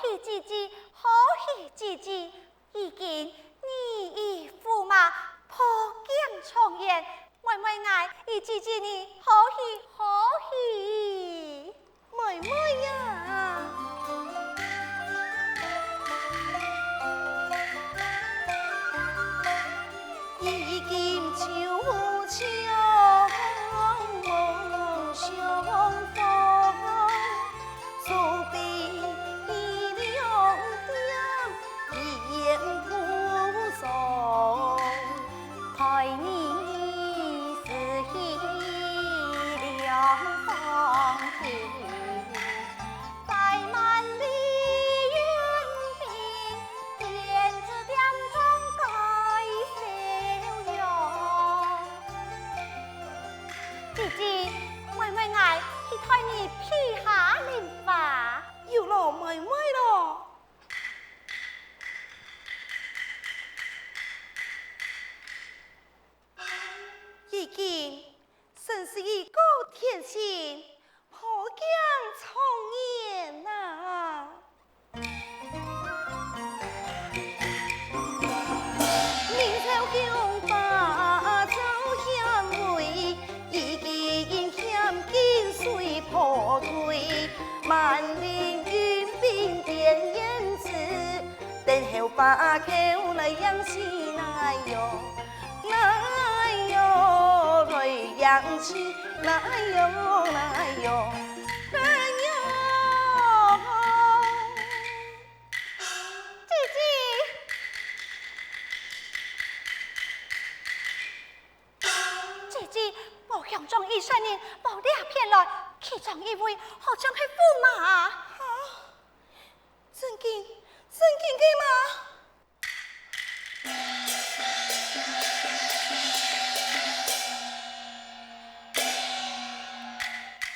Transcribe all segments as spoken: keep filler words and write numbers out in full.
喜姊姊，好喜姊姊，如今你與駙馬破鏡重圓，妹妹𠊎與姊姊你好喜好喜。妹妹啊！姊姊，妹妹𠊎去代你披下绫花。有勞妹妹囉。如今，真是一個天星，破鏡重圓啊！ 姐姐，姐姐，我鄉中有山人到這片來，其中一位好像係駙馬啊！啊，真經，真經个嗎？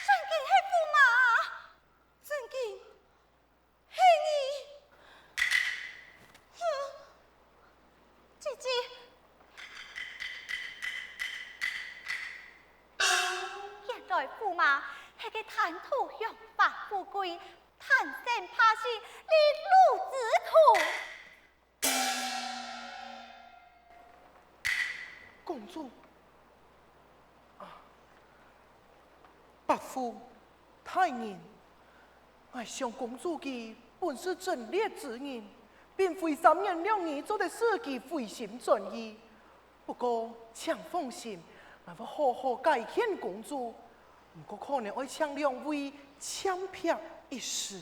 真經係駙馬啊！真經係你！哼！姐姐，原來駙馬係个貪圖榮華富貴、貪生怕死、利祿之徒。 公主，啊，伯父大人，𠊎想公主佢本是忠烈之人，並非三言兩語做得使佢回心轉意。不過，請放心，𠊎會好好解勸公主。毋過可能愛請兩位暫避一時。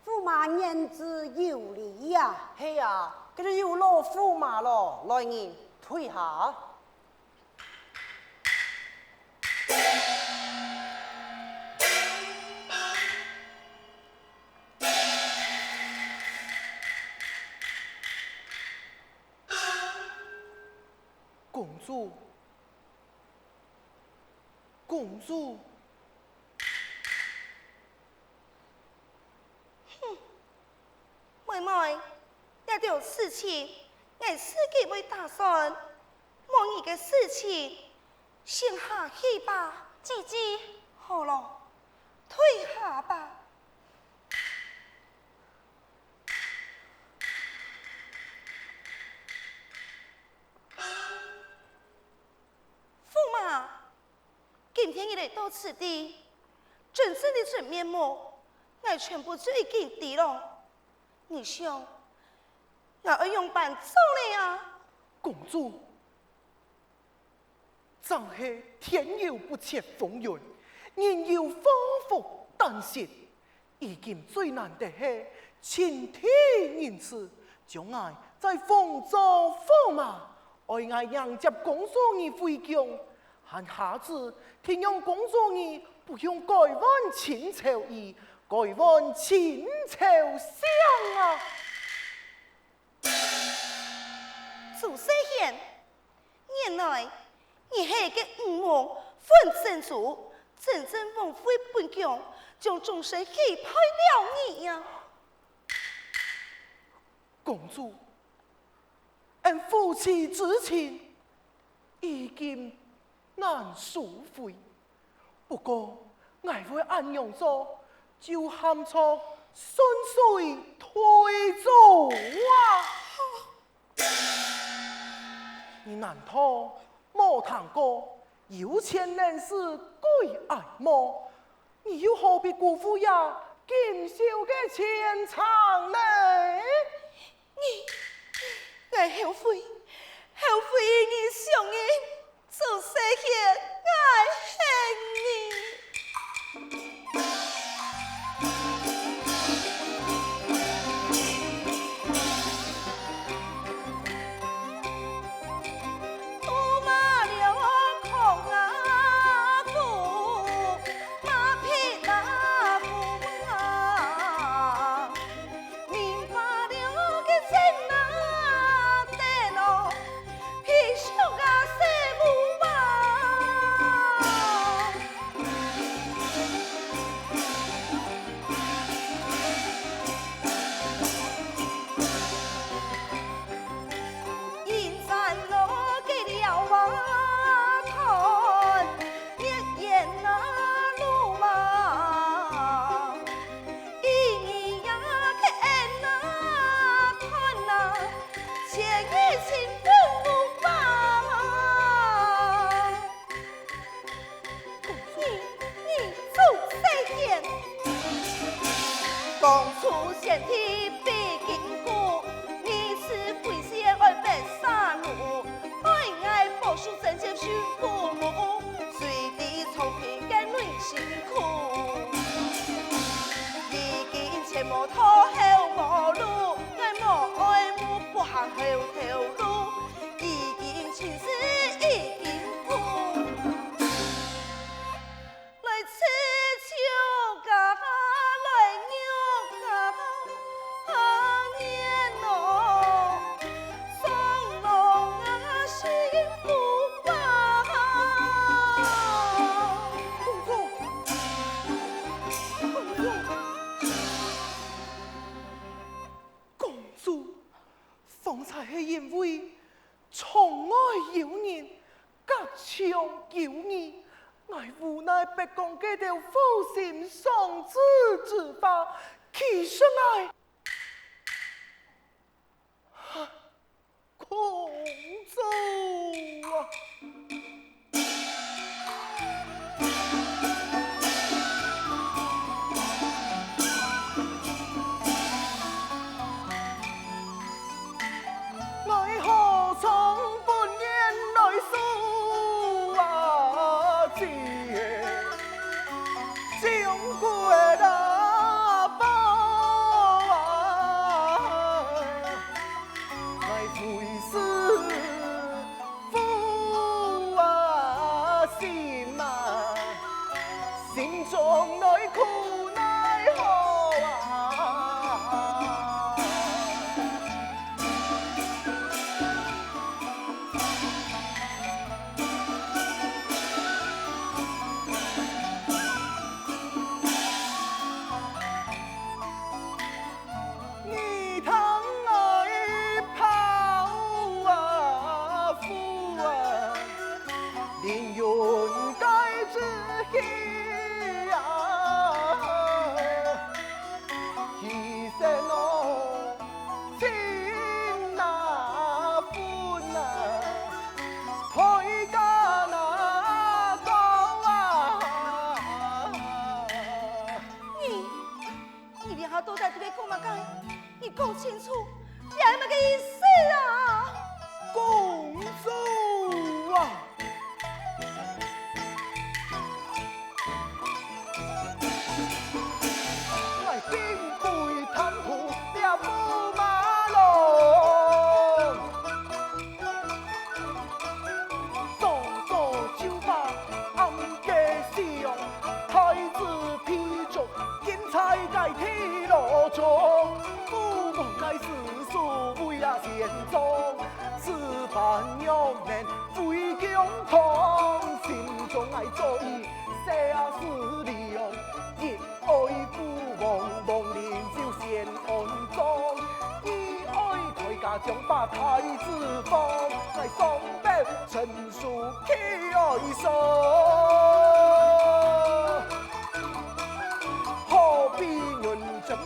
駙馬言之有理呀。係啊，該就有勞駙馬囉，來人，退下。 公主，公主。哼，妹妹，這兜事情，𠊎自家會打算，無你个事情，先下去吧。姐姐。好囉，退下吧。 駙馬，今天你來到此地，真正个真面目，𠊎全部就已經知囉。你想，𠊎愛仰般做呢啊？公主，正係天有不測風雲，人有禍福旦夕。 如今最難得係，天地人事，將𠊎再封做駙馬，愛𠊎迎接公主你回宮，還下旨，定讓公主你不用改換清朝衣，改換清朝相啊！ 朱世賢，原來你係該五毛粉珍珠，真正枉費本宮將終身許配了你呀！公主，恩夫妻之情，已經 難收回。不過，𠊎會恁樣做，就喊做順水推舟啊！你難道無聽過"有錢能使鬼挨磨"？你又何必辜負這錦繡个前程呢？你，𠊎後悔，後悔一日相認。 做世間，𠊎恨你。公主，你，你做世間。当初先帝比金鼓，你是飞仙爱白沙奴，对我宝树贞节寻父母，谁知草坪个内辛苦。已经前无头后无路，我无爱慕不行后头路。 已经情丝已经破，来痴求啊，来肉啊，啊，念哦，伤lòng啊，心苦啊。公主，公主，公主，方才系因为 窗外有人，隔牆有耳，𠊎無奈不講該兜負心喪志之話，氣煞𠊎。公主啊！ 你，你這下到底在該講麼个？你講清楚，這係麼个意思啊？公主啊！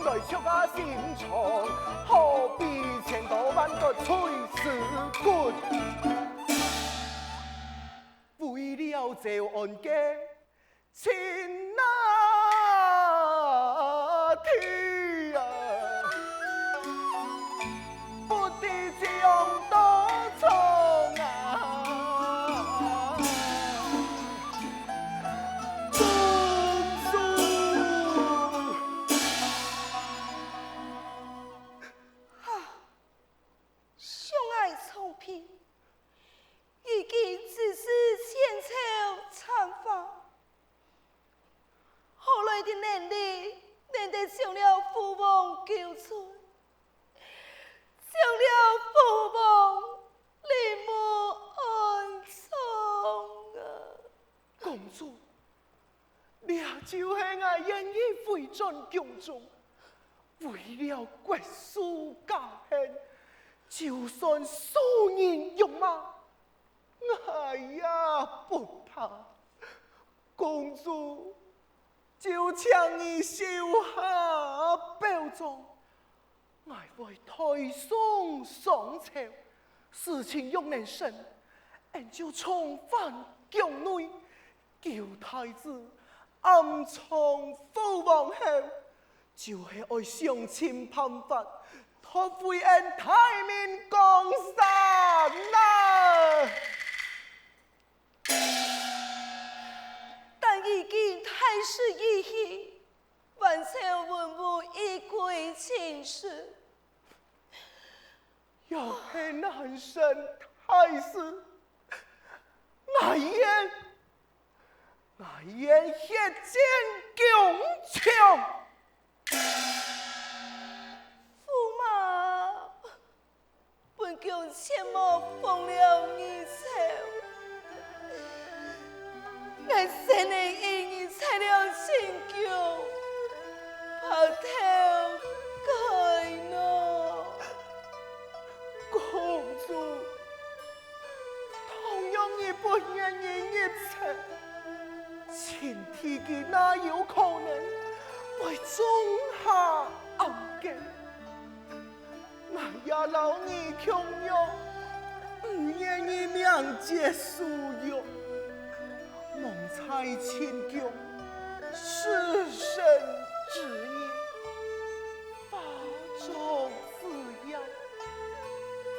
來捉啊心腸，何必千刀萬割碎屍骨？為了招安个親啊弟啊，不知將多重啊！公主！ 哈，相爱从别，如今只是千秋残花，何来的能力，能得将了父王救出，将了父王立木安葬啊！公主， 這就係𠊎願意回轉宮中，為了國事家興，就算受人辱罵，𠊎也不怕。公主，就請你收下表彰， 𠊎會代送商朝，事情若能成，俺就重返宮內，救太子，安葬父王後，就係愛想盡辦法，奪回俺大明江山啊！但如今大勢已去， 還朝文武已歸秦室。若係難成大事，𠊎願，𠊎願血濺宮牆。駙馬， 本宮切莫放了你走。𠊎怎能因你在了秦宮，白頭偕老？公主，倘若你不願意入朝， 秦地佢哪有可能會種下恩根？𠊎也摎你共樣，毋願意命絕書約，望在秦宮侍身之日，花燭之夜，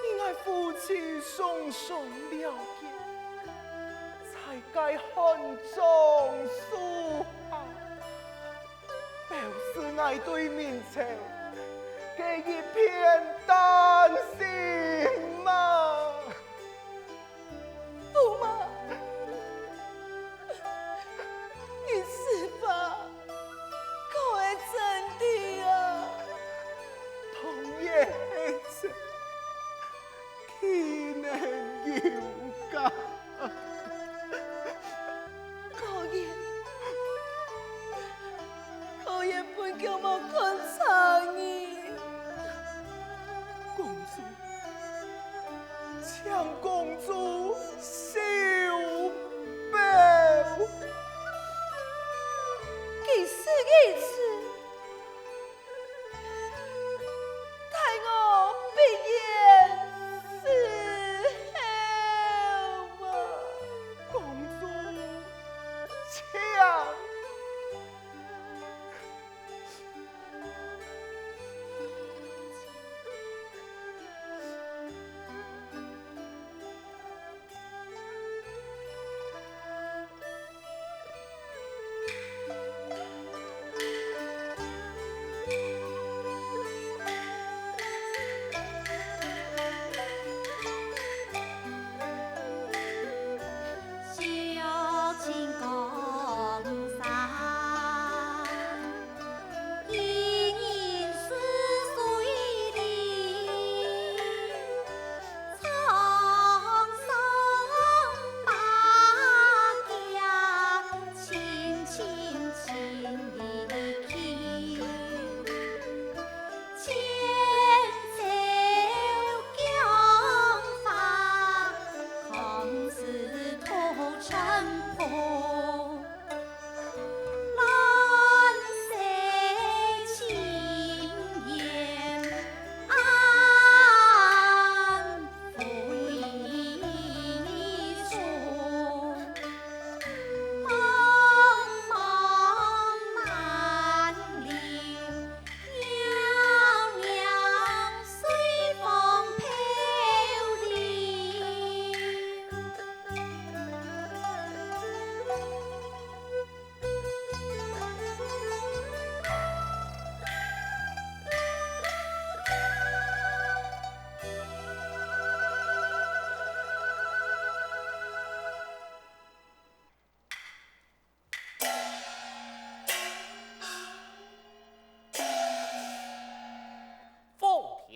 你𠊎夫妻雙雙了結， 在該寒窗樹下，表示𠊎對明朝个一片擔心啊！駙馬，你此話可係真的啊？當然係真，豈能有假？ 果然，果然本宮無看差你。公主，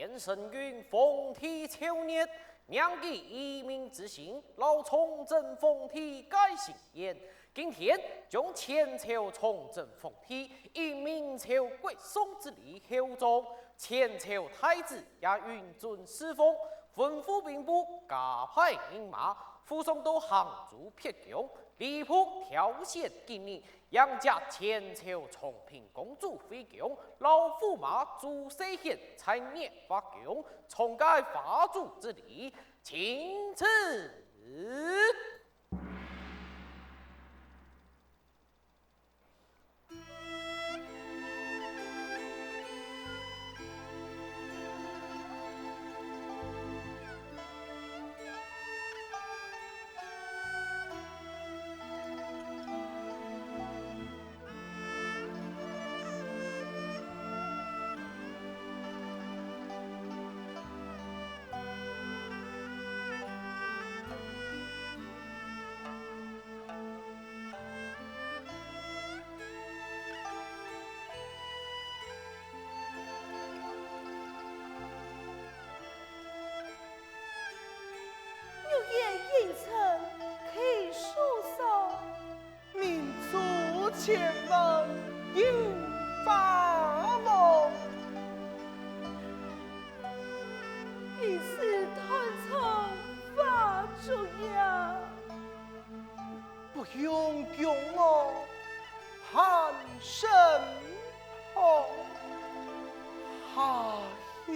天神君皇帝超越，命佢一命之心，摎崇禎皇帝个心願。今天將前朝崇禎皇帝以明朝國喪之禮厚葬，前朝太子也允准侍奉，吩咐兵部加派人馬，護送到杭州闔江，禮部挑選幾日， 迎接前朝長平公主回京，摎駙馬朱世賢在月華宮，參加花燭之禮，欽此。玉燕应承，啟叔嫂。明珠千万映花黄。一世断肠花烛夜。不用恭賀，寒生痛下去。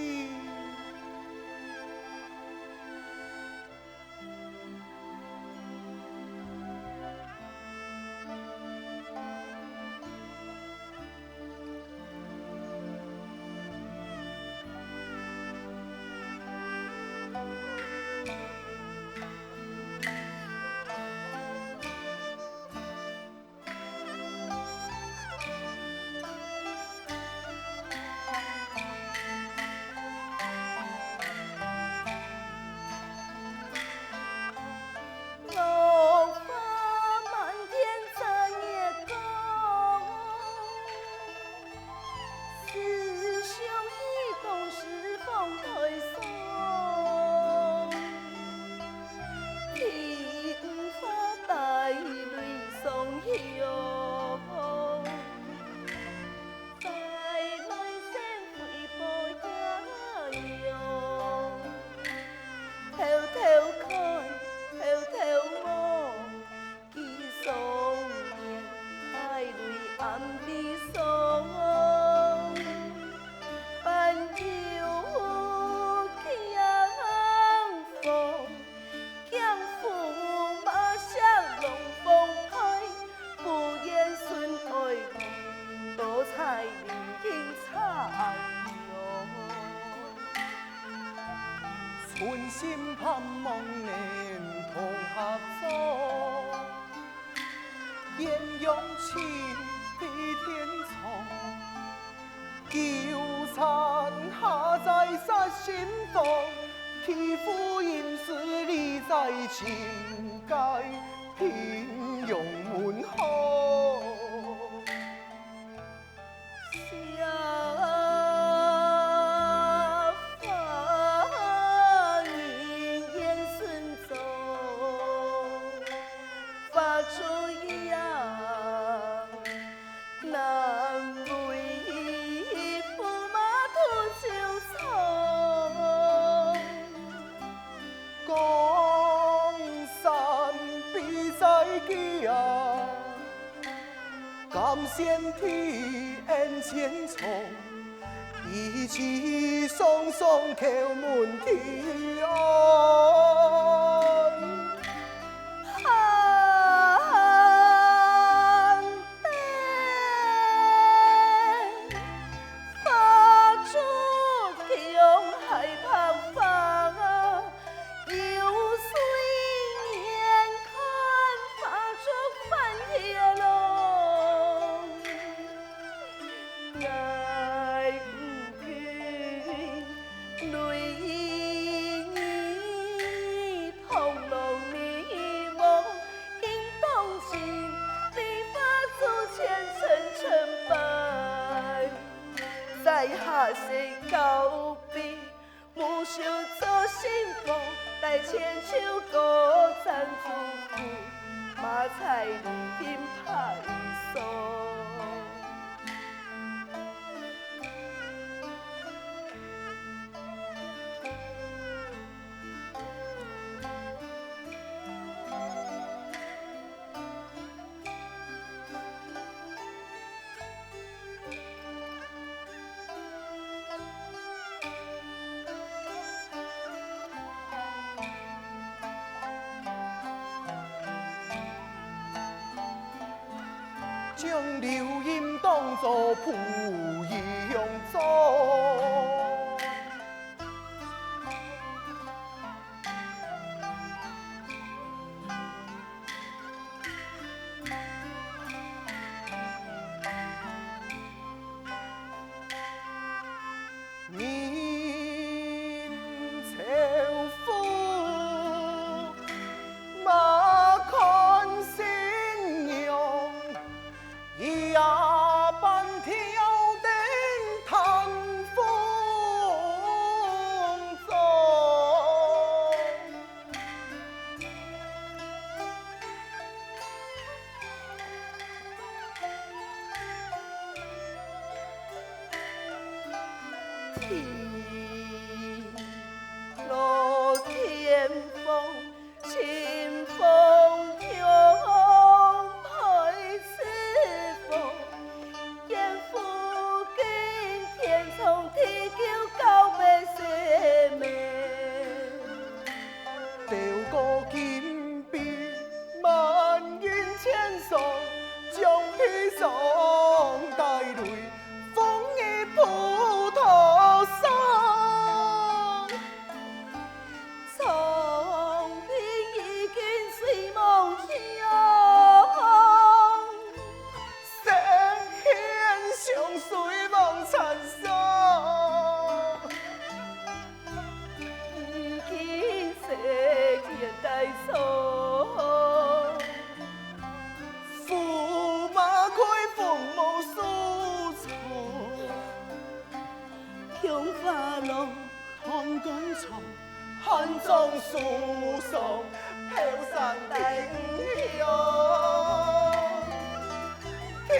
落花满天摘月光，思乡已懂事方代送。 天花带泪双雄，再来相会不相容。偷偷看，偷偷望，寄双眼，带泪暗里送。 半秋江风，江湖马下龙凤胎，不言sun爱多彩，理应彩虹。存心盼望能同合作，鸳鸯情比天长。 纠缠下在杀心房，替夫应是理在情该，平庸门后。下凡人烟深中，花烛夜。 难为驸马多愁肠。江山比在肩，敢先替恩情重。 一起双双叩门天安。寒灯花烛共海棠花，流水眼看花烛翻天浪。 爱与恨，泪与泪，同浪迷惘，应当尽，梨花竹前层层白。再下世告别，無想做新婦，戴千秋過站主府，馬在里金拍一雙。將流音當作舞一樣做。 人愁苦，莫看新娘，夜半挑灯探风踪。 天落天荒，清风扬，海似风，肩负根，天长地久，高眉细眉。 流过金杯，满饮千觞，将砒霜带泪，风雨葡萄霜。长鬓已经水梦乡， 身陷长水望残霜。已经世间带霜，驸马开封无事处。 香花落，断肝肠，寒霜树上，飘散丁香。天